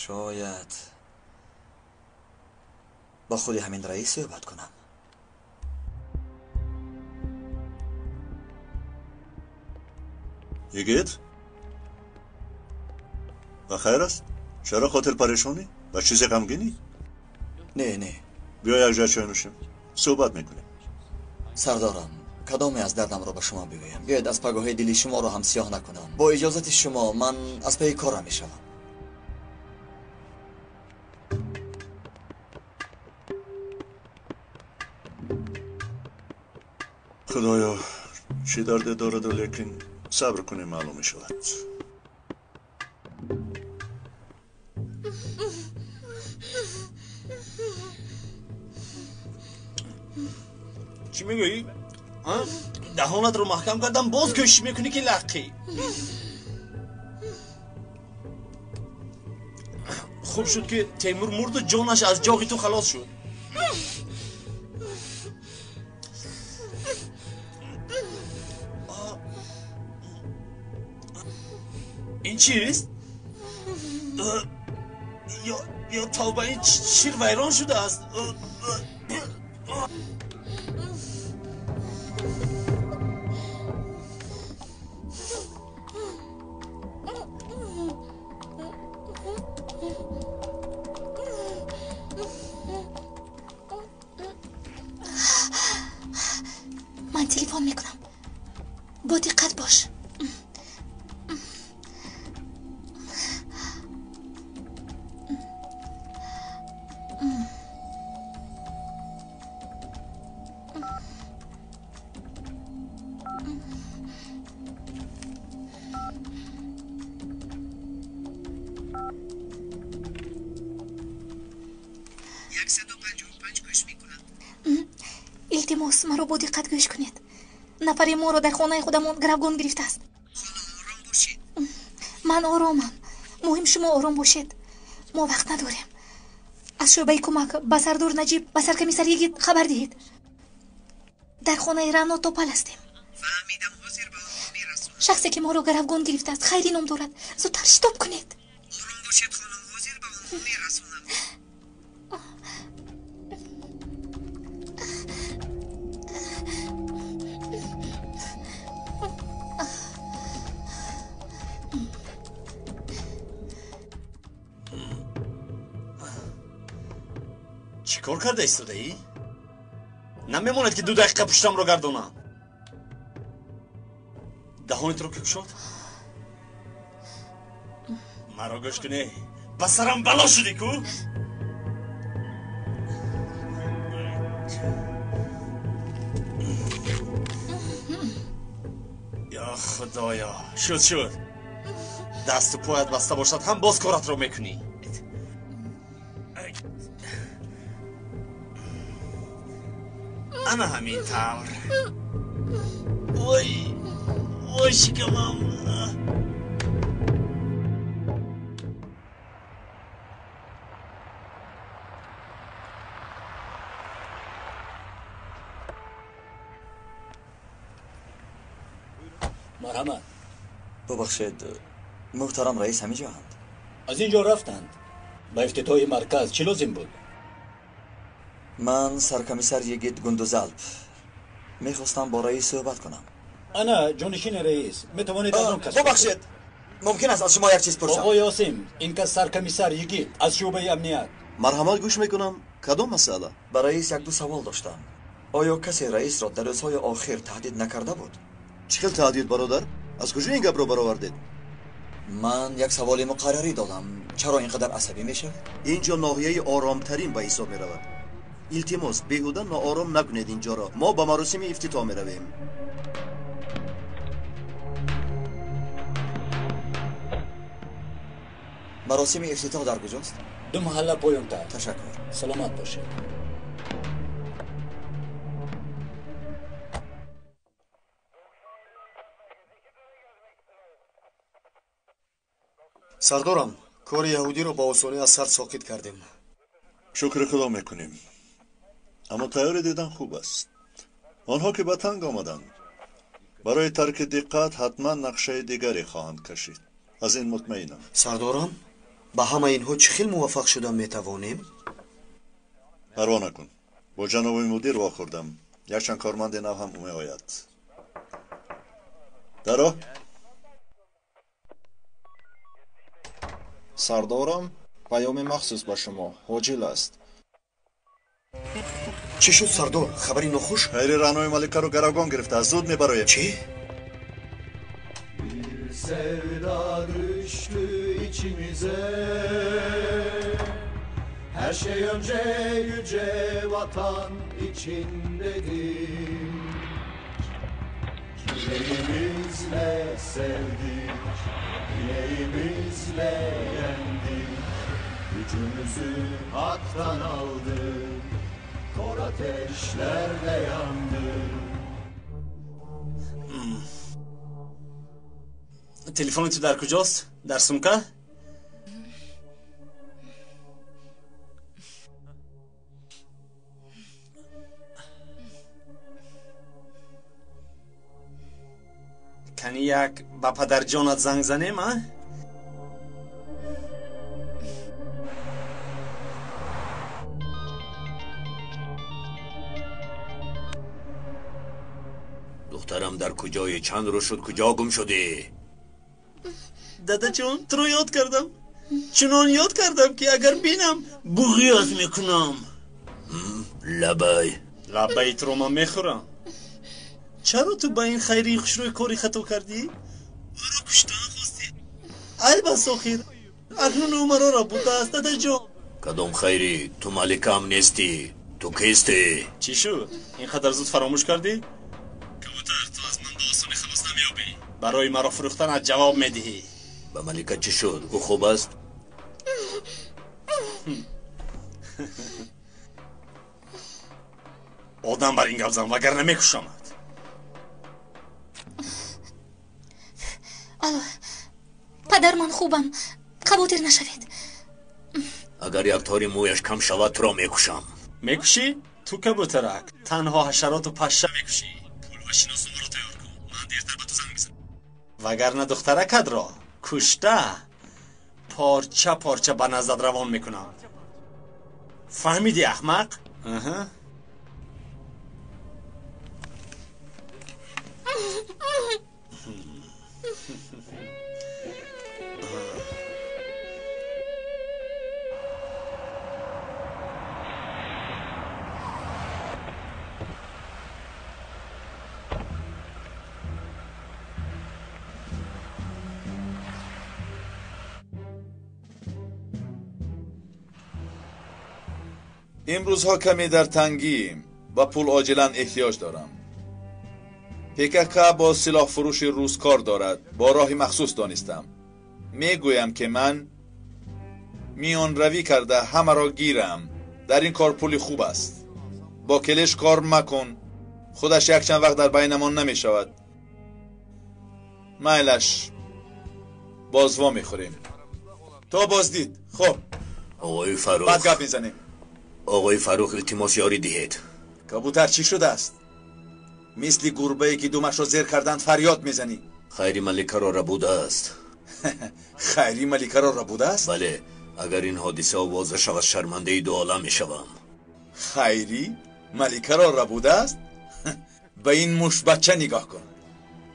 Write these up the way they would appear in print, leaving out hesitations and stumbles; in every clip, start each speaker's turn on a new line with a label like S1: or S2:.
S1: Шояд бо худи ҳамин раис суҳбат кунам.
S2: Йигит, ба хайр аст? Чаро хотир парешонӣ? Ба чизе ғамгинӣ?
S1: Не, не.
S2: Биё якҷоя чой нӯшем, суҳбат мекунем.
S1: Сардорам, кадоме аз дардамро ба шумо бигӯям? Биёед аз пагоҳи дили шуморо ҳам сиёҳ накунам. Бо иҷозати шумо ман аз пайи корам мешавам.
S2: Худоё, чӣ дарде дораду, лекин сабр кунем, маълум мешавад.
S3: Чӣ мегӯӣ? Даҳонатро маҳкам кардам, боз кӯшиш мекунӣ ки лаққӣ. Хуб шуд ки Темур мурду ҷонаш аз ҷоғи ту халос шуд. Ин чист? Ё тавба, ин шир вайрон шудааст.
S4: Ман телефон мекунам. Бо диққат бош. Илтимос, маро бо диққат гӯш кунед. Нафаре моро дар хонаи худамон гаравгон гирифтааст.
S5: Ором бошед.
S4: Ман оромам. Муҳим шумо ором бошед. Мо вақт надорем. Аз шӯъбаи кӯмак ба сардор Наҷиб, ба саркомиссар Йигит хабар диҳед. Дар хонаи Рано Топал ҳастем.
S5: Фаҳмидам, ҳозир ба онҳо мерасонам.
S4: Шахсе ки моро гаравгон гирифтааст, Хайрӣ ном дорад. Зудтар шитоб кунед.
S5: Ором бошед, хонум, ҳозир ба онҳо мерасонам.
S3: Чӣ кор карда истодаӣ? Намемонад ки 2 дақиқа пуштамро гардонам. Даҳонитро ки кушод? Маро гӯш кунӣ, ба сарам бало шудӣ ку? Ё Худоё, шуд, шуд. Дасту поят баста бошад ҳам боз коратро мекунӣ. Ана ҳамин тавр. Вой, вой, шикамам.
S6: Марҳамат.
S1: Бубахшед, муҳтарам раис ҳамиҷоанд?
S6: Аз ин ҷо рафтанд. Ба ифтитоҳи марказ чӣ лозим буд?
S1: Ман саркомиссар Йигит Гундузалп. Мехостам бо раис суҳбат кунам.
S6: Ана ҷонишини раис, метавонед аз он кас
S1: бубахшед, мумкин аст аз шумо як чиз пурсам?
S6: Оғои Осим, ин кас саркомиссар Йигит аз шӯъбаи амният.
S7: Марҳамат, гӯш мекунам. Кадом масъала?
S1: Ба раис як-ду савол доштам. Оё касе раисро дар рӯзҳои охир таҳдид накарда буд?
S7: Чӣ хел таҳдид, бародар? Аз куҷо ин гапро баровардед?
S1: Ман як саволи муқаррарӣ додам. Чаро ин қадар асабӣ мешавед?
S7: Ин ҷо ноҳияи оромтарин ба ҳисоб меравад. Илтимос, беҳуда ноором накунед инҷоро. Мо ба маросими ифтитоҳ меравем.
S1: Маросими ифтитоҳ дар куҷост?
S6: 2 маҳалла поёнтар.
S1: Ташаккур.
S6: Саломат бошед.
S8: Сардорам, кори яҳудиро ба осонӣ аз сар соқит кардем.
S2: Шукри Худо мекунем. Аммо тайёрӣ дидан хуб аст. Онҳо ки ба танг омаданд, барои тарки диққат ҳатман нақшаи дигаре хоҳанд кашид. Аз ин мутмаинам.
S8: Сардорам, Ба ҳамаи инҳо чӣ хел муваффақ шуда метавонем?
S2: Парво накун. Бо ҷаноби мудир вохӯрдам. Якчанд корманди нав ҳам меояд. Даро?
S9: Сардорам, паёми махсус ба шумо ҳоҷил аст.
S8: Чӣ шуд, сардор? Хабари нохуш?
S2: Хайри Раънои Маликаро гаравгон гирифтааст. Зуд мебароем.
S8: Чӣ?
S10: Sevda düştü içimize. Her şey önce yüce vatan için dedik. Yüreğimizle sevdik, yüreğimizle yendik. Gücümüzü haktan aldık, kor ateşlerde yandık.
S3: Телефони ту дар куҷост? Дар сумка? Кани як ба падарҷонат занг занем, а?
S6: Духтарам дар куҷое? Чанд рӯз шуд, куҷо гум шудӣ?
S3: Дадаҷон, туро ёд кардам. Чунон ёд кардам, ки агар бинам, буғиёз мекунам.
S6: Лабай.
S3: Лабаи туро ман мехӯрам. Чаро ту ба ин хайрии хушрӯй кори хато кардӣ? Ӯро куштан хостӣ. Айб аст охир. Акнун ӯ маро рабудааст, дадаҷон.
S6: Кадом хайрӣ? Ту маликаам нестӣ. Ту кистӣ?
S3: Чӣ шуд? Ин қадар зуд фаромӯш кардӣ? Кабутар, ту аз ман ба осонӣ халос намеёбӣ. Барои маро фурӯхтанат ҷавоб медиҳӣ.
S6: Ба Малика чӣ шуд? Ӯ хуб аст?
S3: Одам бар ин гап зан, вагарна мекушамад.
S4: Алло, падар, ман хубам, хавотир нашавед.
S6: Агар як тори мӯяш кам шавад, туро мекушам.
S3: Мекушӣ? Ту кабутарак, танҳо ҳашароту пашша мекушӣ. Пул ва шиносномаро тайёр кун, ман дертар ба ту занг мезанам. Вагарна духтаракатро кушта порча порча ба наздат равон мекунам. Фаҳмидӣ, аҳмақ?
S11: Имрӯзҳо каме дар тангием ва пул оҷилан эҳтиёҷ дорам. ПКК бо силоҳфурӯши рус кор дорад. Бо роҳи махсус донистам. Мегӯям, ки ман миёнравӣ карда ҳамаро гирам. Дар ин кор пули хуб аст. Бо келеш кор макун. Худаш якчанд вақт дар байнамон намешавад. Майлаш, боз во мехӯрем. То боздид. Хуб,
S6: оғои Фаррух,
S11: баъд гап мезанем.
S6: Оғои Фаррух, илтимос ёрӣ диҳед.
S11: Кабутар, чӣ шудааст? Мисли гурбае ки думашро зер карданд фарёд мезанӣ.
S6: Хайри Маликаро рабудааст.
S11: Хайри Маликаро рабудааст?
S6: Бале, агар ин ҳодиса овоза шавад, шармандаи дуолам мешавам.
S11: Хайри Маликаро рабудааст? Ба ин мушбача нигоҳ кун.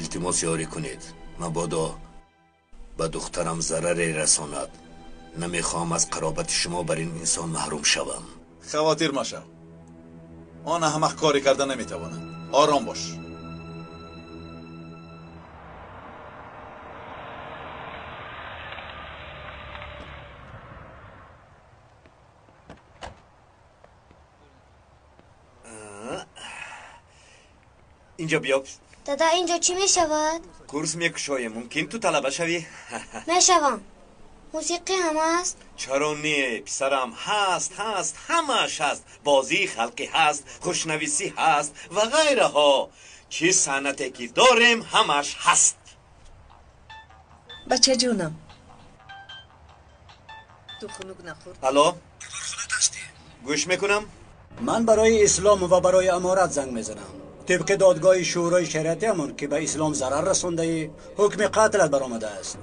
S6: Илтимос ёрӣ кунед, мабодо ба духтарам зараре расонад. Намехоҳам аз қаробати шумо бар ин инсон маҳрум шавам.
S11: Хавотир машав, он аҳмақ коре карда наметавонад. Ором бош.
S12: Инҷо биё.
S13: Дада, инҷо чӣ мешавад?
S12: Курс мекушоем, мумкин ту талаба шавӣ?
S13: Мешавам. Мусиқӣ ҳам ҳаст?
S12: Чаро не, писарам, ҳаст, ҳаст, ҳамааш ҳаст. Бозии халқӣ ҳаст, хушнависӣ ҳаст ва ғайраҳо. Чӣ санъате ки дорем, ҳамааш ҳаст.
S5: Бачаҷонам, ту хунук нахӯрд?
S12: Алло, гӯш мекунам.
S6: Ман барои ислом ва барои аморат занг мезанам. Тибқи додгоҳи шӯрои шариатиамон, ки ба ислом зарар расондаӣ, ҳукми қатлат баромадааст.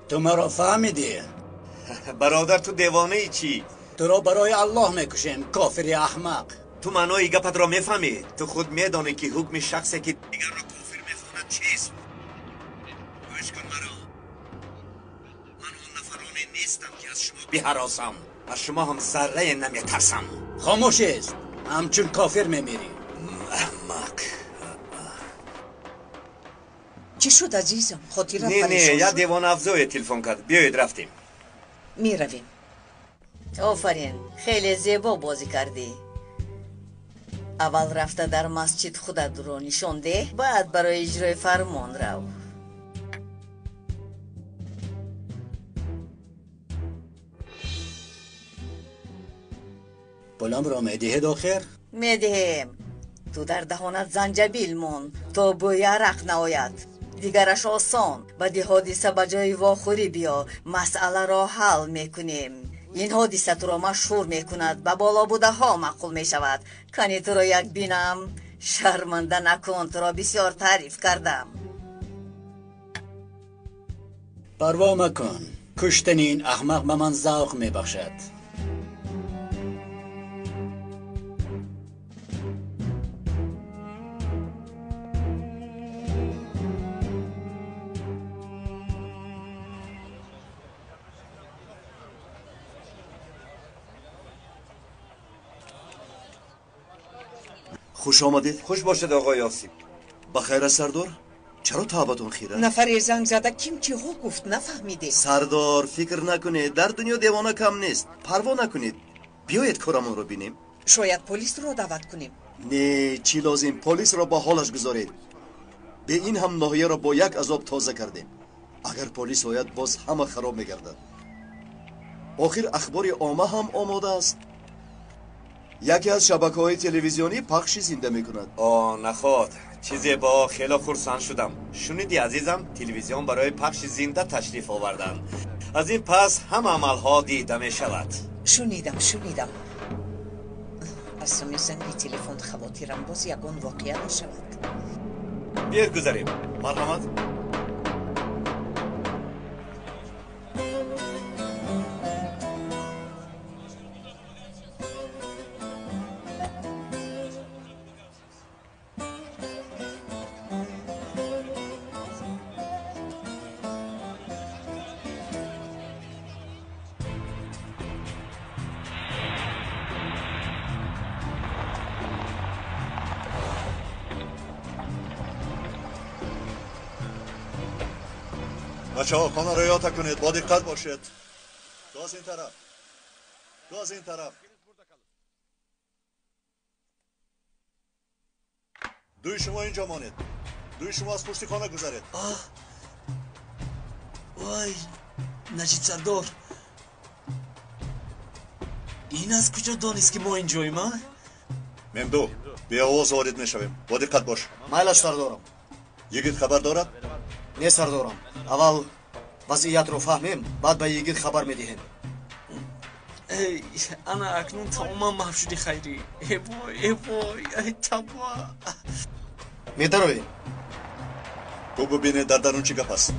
S6: Ту маро фаҳмидӣ?
S12: Бародар, ту девонаи чӣ?
S14: Туро барои Аллоҳ мекушем, кофири аҳмақ.
S12: Ту маънои гапатро мефаҳмӣ? Ту худ медонӣ, ки ҳукми шахсе, ки дигарро кофир мехонад, чист? Гӯш кун маро. Ман он нафароне нестам, ки аз шумо биҳаросам. Аз шумо ҳам заррае наметарсам.
S14: Хомӯш аст, ҳамчун кофир мемирӣ.
S12: Аҳмақ.
S5: Чӣ шуд, азизам? Хотират
S12: Не, не,
S5: парешон
S12: як
S5: шуд?
S12: девонаафзое телефон кард. Биёед, рафтем.
S5: Меравем.
S15: Офарин, хеле зебо бозӣ кардӣ. Аввал рафта дар масҷид худатро нишон деҳ, баъд барои иҷрои фармон рав.
S14: Пуламро медиҳед охир?
S15: Медиҳем. Ту дар даҳонат занҷабил мон, то бӯи арақ наояд. Дигараш осон. Баъди ҳодиса ба ҷои вохӯрӣ биё, масъаларо ҳал мекунем. Ин ҳодиса туро машҳур мекунад, ба боло будаҳо маъқул мешавад. Кани туро як бинам. Шарманда накун, туро бисёр таъриф кардам.
S14: Парво макун, куштани ин аҳмақ ба ман завқ мебахшад.
S7: Хуш омадед.
S12: Хуш бошед, оқои Осиб.
S7: Ба хайр аст, сардор? Чаро таъбатон хира?
S5: Нафаре занг зада, ким чиҳо гуфт, нафаҳмидем.
S7: Сардор, фикр накунед, дар дунё девона кам нест. Парво накунед. Биёед корамонро бинем.
S5: Шояд полисро даъват кунем.
S7: Не, чӣ лозим, полисро ба ҳолаш гузоред. Бе ин ҳам ноҳияро бо як азоб тоза кардем. Агар полис ояд, боз ҳама хароб мегардад. Охир ахбори омма ҳам омода аст. Яке аз шабакаҳои телевизионӣ пахши зинда мекунад.
S12: О, наход, чӣ зебо, хело хурсанд шудам. Шуниди, азизам, телевизион барои пахши зинда ташриф оварданд. Аз ин пас ҳама амалҳо дида мешавад.
S5: Шунидам, шунидам. Аз сами занги телефон хавотирам, боз ягон воқеа нашавад.
S12: Биёед гузарем.
S7: Марҳамат. бачаҳо, хонаро иҳота кунед, бо диққат бошед. Газ ин тараф, газ ин тараф. Дуи шумо инҷо монед, дуи шумо аз пушти хона гузаред.
S3: Вай, Наҷиб сардор, ин аз куҷо донист, ки мо инҷоем, а?
S2: Мемду, беовоз ворид мешавем, бо диққат бош.
S8: Майлаш, сардорам.
S2: Йигит хабар дорад?
S8: Не, сардорам. Аввал вазъиятро фаҳмем, баъд ба йигит хабар медиҳем.
S3: Эй, ана акнун тамоман маҳв шуди, хайрӣ. Э вой, э вой, ай таба.
S8: Медароем.
S2: Ту бубинед, дар дарун чӣ гап аст.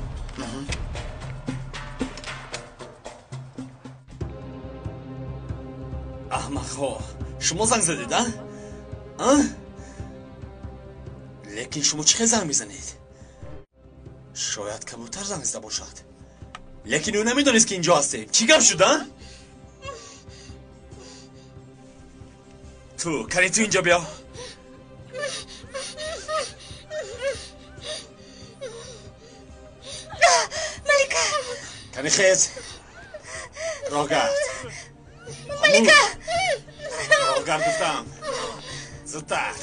S3: Аҳмақҳо, шумо занг задед, а? А? Лекин шумо чӣ хел занг мезанед? Шояд кабутар занг зада бошад. Лекин ӯ намедонист, ки инҷо ҳастем. Чӣ гап шуд, а? Ту, кани ту инҷо биё.
S4: Малика!
S3: Кани хез. Роҳгард.
S4: Малика!
S3: Роҳгард гуфтам. Зудтар.